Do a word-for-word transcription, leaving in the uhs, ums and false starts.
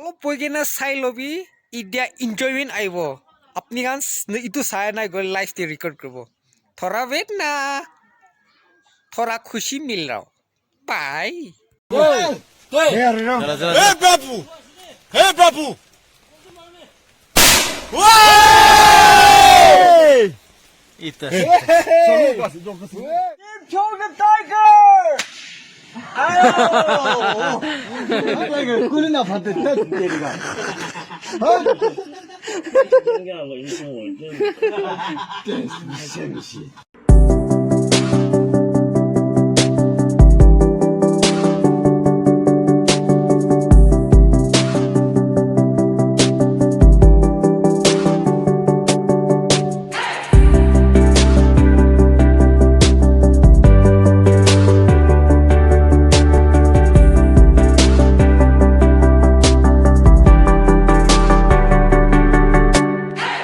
Olop boikena sai lobi, etia enjoyment aibo. Apni khan s-, etu sai nai koile live te record kuribo. Thora wait na, thora khushi mil raha ho. Bye. Hey, Prabhu! Hey, Prabhu! Hey! Ita. Hey! Choke the tiger! Ayo! Tiger, kulina phate tat deriga. Ha?